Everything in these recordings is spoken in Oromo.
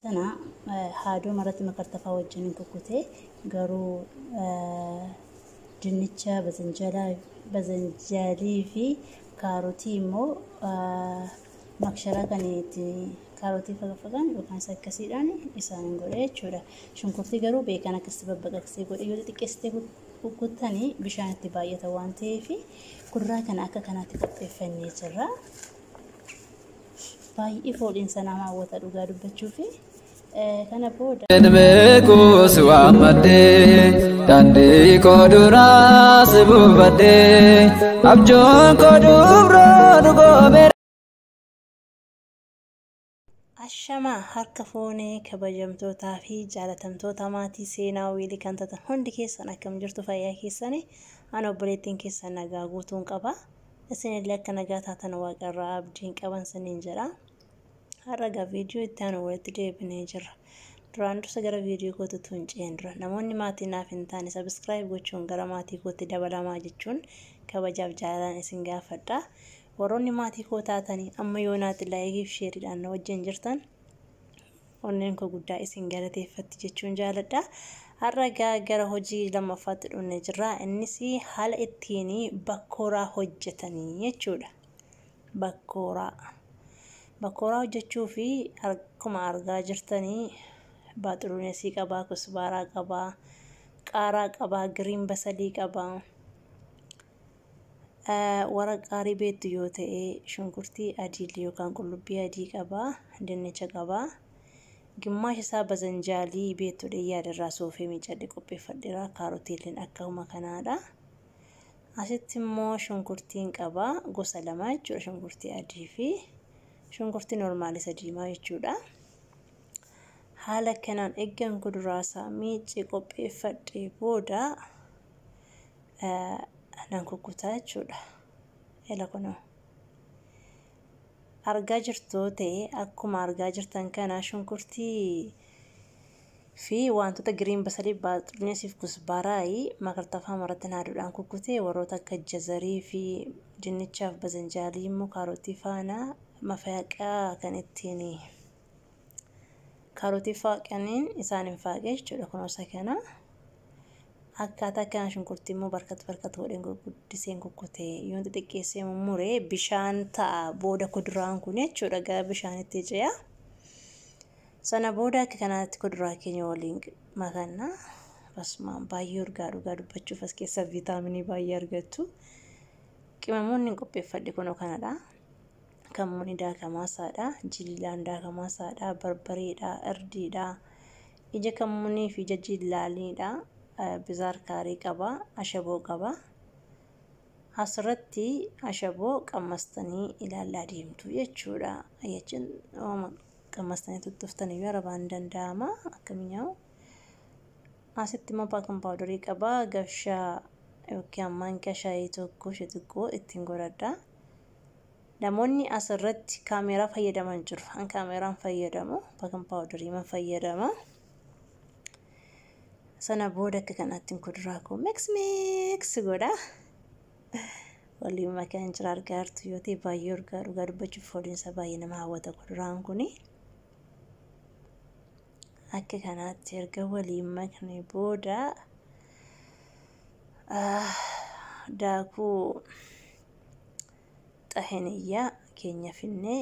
Sana haaduu maratti makartafaa wajjin hin kukkutee, garuu dinnicha, bazanjaalii fi kaarotii immoo maksharaa kan itti kaarotii fagaffagan yookaan isa akkasiidhaan isaan godhe jechuudha. Shunkurtii garuu beekan akkasitti babbaqaqsee godhe. Yoo xixiqqeessitee kukkuttanii bishaan itti baay'ata waan ta'eef, kuduraa kana akka kanaatti qopheeffannee jirra. Baay'ee fooliinsa nama hawwata dhugaa dubbachuu fi kana booda. Beeku si waammadhee, daandii koo duraa si buufadhee, abjuun koo dubroo dhugoomeera. Ashamaa, harka fuunee kabajamtootaa fi jaalatamtoota maatii Seenaa Wiilii kan taatan hundi keessan, akkam jirtu? Fayyaa keessanii? Ani obboleettiin keessan nagaa guutuun qaba. Isinillee akka nagaa taatan waaqarraa abdiin qaban saniin jedha. Har'a egaa viidiyoo itti aanu walitti deebinee jirra. Duraan dursa gara viidiyoo kootti hin ce'in dura, namoonni maatii naaf hin taane subscribe gochuun gara maatii kootti dabalamaa jechuun kabajaaf jaalalaan isin gaafadha. Warroonni maatii koo taatanii amma yoonaatti like fi shareiidhaan na wajjin jirtan, onneen koo guddaa isin galateeffatti jechuun jaaladha. Har'a egaa gara hojii lammaffaatti dhufnee jirra. Innis haala ittiin bakkooraa hojjetanii jechuudha. Bakkooraa. Bakkooraa hojjechuu fi akkuma argaa jirtanii baaxiluunesii qabaa, kusbaaraa qabaa, qaaraa qabaa, green basalii qabaa. Warra qaarii beektu yoo ta'e, shunkurtii adii yookaan qullubbii adii qabaa, dinnicha qabaa. Gimaash isaa bazanjaalii beektu yaadarraa soofee miicadhe qopheeffadheera. Kaarotiilleen akkuma kanaadha. Asitti immoo shunkurtiin qabaa, gosa lama jechuudha. Shunkurtii adii fi shunkurtii normal isa diimaa jechuudha. Haala kanaan eeggan kuduraa isaa miicee qopheeffadhee booda nan kukkutaa jechuudha. Ela kunoo. Argaa jirtu ta'e, akkuma argaa jirtan kana shunkurtii fi wantoota green basalii, baaxuneesiif kusbaaraayii makartafaa maratti naaduudhaan kukkutee, warroota akka jazarii fi dinnichaaf bazanjaalii immoo kaarotii faana mafaaqaa kan ittiin kaarotii faaqaniin isaan hin faaqee jechuudha. Kunuunsa kana akkaataa kana shunkurtii immoo barkat barkat godheen guddiseen kukkutee, yoon xixiqqeessee mummuree bishaan ta'a booda kuduraan kun jechuudha, gara bishaanitti ce'a. Sana booda akka kanaatti kuduraa keenya waliin makanna. Basumaan baay'ee urgaa, dhugaa dubbachuuf as keessaa viitaaminii baay'ee argattu. Qimamoonni qopheeffadhe kunoo kanadha. Kammuuni daakamaasaadha. Jillaan daakamaasaadha. Barbareedha. Irdiidha. Ija kammuunii fi ija jillaaliidha. Bizaar kaarii qaba. Ashaboo qaba. Asirratti ashaboo qammastanii ilaalaa deemtu jechuudha. Jechuun qammastanii tuttuftanii yoo arabaan danda'ama akka mi'aawu. Asitti immoo baking powderii qaba. Gabshaa yookiin maankaa shaayii tokko ishee xiqqoo ittiin godhadha. Namoonni asirratti kaameeraa fayyadaman jiru. An kaameeraan fayyadamu, baking powderii man fayyadama. Sana booda akka kanaatti kuduraa koo mix mix godha. Waliin makaan jira. Argaa jirtu yoo ta'e, baay'ee urgaa, dhugaa dubbachuuf fooliinsa baay'ee nama hawwata kuduraan kuni. Akka kanaatti erga waliin makne booda daakuu xahiniyyaa keenya finnee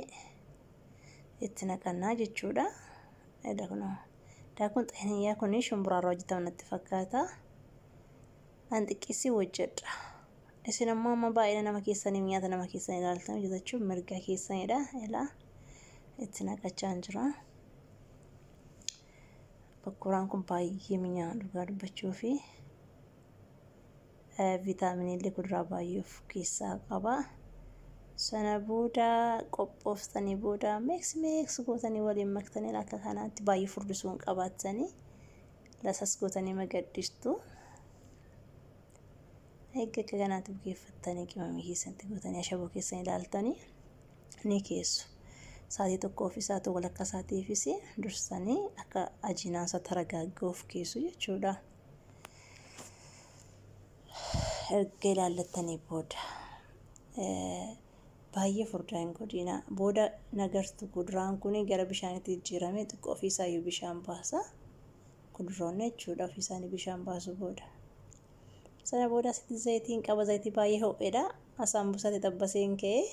itti naqannaa jechuudha. Daakuun xahiniyyaa kun shumburaarraa hojjetama natti fakkaata. An xiqqeessii hojjedha. Isin ammoo amma baay'ina nama keessanii, nyaata nama keessan ilaaltan hojjetachuun mirga keessanidha. Ilaa, itti naqachaa jira. Bakkooraan kun baay'ee mi'aawa dhugaa dubbachuu fi viitaaminiilee kuduraa baay'ee of keessaa qaba. Sana booda qophooftanii booda mix mix gootanii waliin maktanii, akka kanaatti baay'ee furdisuu hin qabaattanii, lasas gootanii magaddistu. Eegga akka kanaatti bukeeffattanii, qimamii keessatti gootanii, ashaboo keessan ilaaltanii ni keessu. Sa'aatii tokkoofis haa ta'u walakkaa sa'aatiifis dursanii akka ajiinaan isaa taragaaggaa'uuf keessu jechuudha. Erga ilaallattanii booda Baay'ee furdaa hin godhina. Booda nagartu kuduraan kun gara bishaanitti jijjiiramee xiqqoo ofiisaayyuu bishaan baasa. Kuduroonni jechuudha ofiisaanii bishaan baasu booda. Sana booda asitti zayitiin qaba. Zayitii baay'ee ho'edha. Saambusaatti xabbaseen ka'ee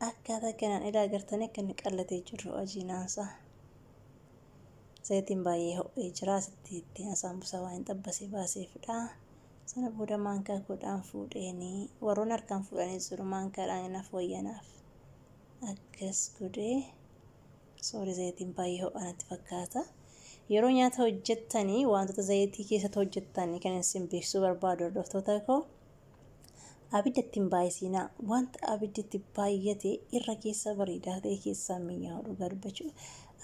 akkaataa kanaan ilaa agartanii akka inni qallatee jiru ajiinaansa. Zayitiin baay'ee ho'ee jira. Asitti ittiin saambusaa waan hin xabbasee baaseefidha. Sana booda maankaa godhaan fuudheenii warroon harkaan fuudhanii jiru maankaadhaan naaf wayyanaaf akkas godhee soori zayitiin baay'ee ho'aa natti fakkaata. Yeroo nyaata hojjettanii wantoota zayitii keessatti hojjettanii kan isin beeksisuu barbaadu hordoftoota koo abidda ittiin baay'isinaa. Wanta abiddi itti baay'ate irra keessa bareedaa ta'e keessaa mi'aawu dhugaa dubbachuu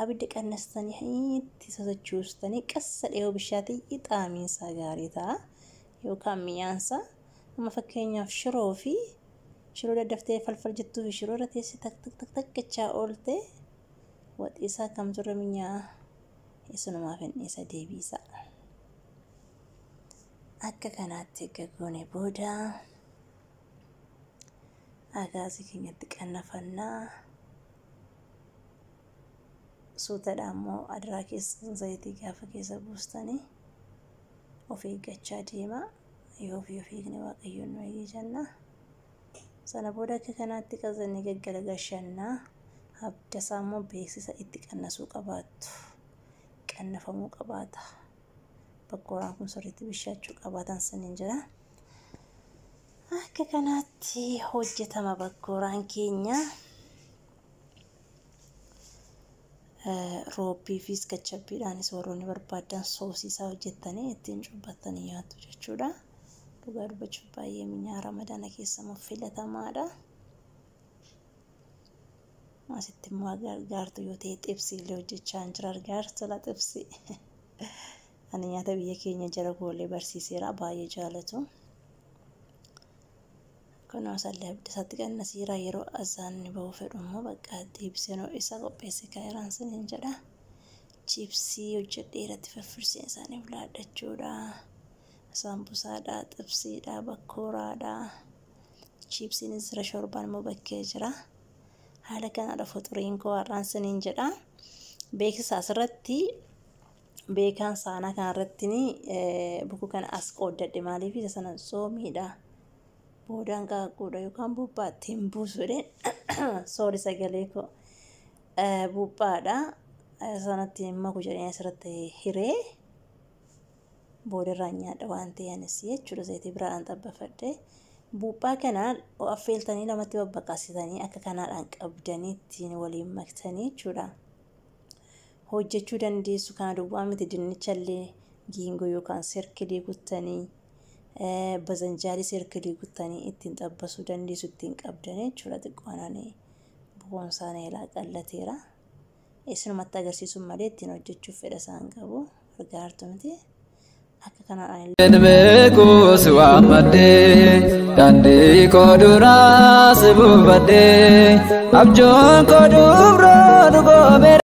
abidda qannastanii itti sosochoostanii qassa dhiyoo bishaatti xaamiinsaa gaarii ta'a. Yookaan mi'aansa amma fakkeenyaaf shiroo fi shiroo daddaftee falfal jettuu fi shiroo irra teessee tak tak tak takkachaa oolte waxii isaa kamtu irra mi'aa'a isunumaaf hin dhiisa deebiisa. Akka kanaatti erga goone booda agaasii keenyatti qannafannaa. Suutadha immoo adiraa keessa zayitii gaafa keessa buustanii of eeggachaa deema. Yoo ofii of eegne waaqayyoon nu eegee jenna. Sana booda akka kanaatti qazanii gaggalagalchannaa. Abidda isaa immoo beeksisa itti qannasuu qabaattu. Qannafamuu qabaata. Bakkooraan kun sirriitti bishaachuu qabaatan saniin jira. Akka kanaatti hojjetama bakkooraan keenya. Roobbii fi iskachabbiidhaanis warroonni barbaadan soosii isaa hojjettanii ittiin cuubbattanii nyaattu jechuudha. Dhugaa dubbachuuf baay'ee mi'aa ramadaana keessa immoo filatamaadha. Asitti immoo gargaartu yoo ta'e xibsii illee hojjechaa hin jira. Gargaartu la xibsii. Ani nyaata biyya keenya jala koollee barsiiseera baay'ee jaalatu. Kunoo sallee abidda isaatti qannasiira yeroo azaanni bahu fedhu immoo bakka deebisee isa qopheesse kaayiraan saniin jedha. Chiipsii hojjedhee irratti firfirseen isaaniif laadhachuudha. Saambusaadha, xibsiidha, bakkooraadha. Chiipsiinis jira, shorbaan immoo bakkee jira. Haala kanaadha fuxuriin koo har'aan saniin jedha. Beeksisa asirratti beekaan saanaa kanarratti bukuu kana as qooddadhe maaliif isa sana soomiidha. Boodaan qaaquudha yookaan buuphaatti hin buusuudhaan soori sagalee koo buuphaadha. Sanatti hin maku jedhanii asirratti hiree boodarraa nyaadha waan ta'e anis jechuudha zayitii biraadhaan xabbafadhe. Buuphaa kana affeeltanii lamatti babbaqasitanii akka kanaadhaan qabdanii ittiin waliin maktanii jechuudha. Hojjechuu dandeessu kana duwwaa miti dinnichallee giingoo yookaan sirkilii kuttanii bazanjaalii sirkilii kuttanii ittiin xabbasuu dandeessu ittiin qabdanii jechuudha. Xiqqoonaan bukoon isaanii ilaa qallateera. Isinumatti agarsiisuun malee ittiin hojjechuuf fedha isaan qabu. Argaa jirtu miti. Akka kanaadhaan Beeku si waammadhee daandii koo duraa si buufadhee abjuun koo dubroo dhugoomeera.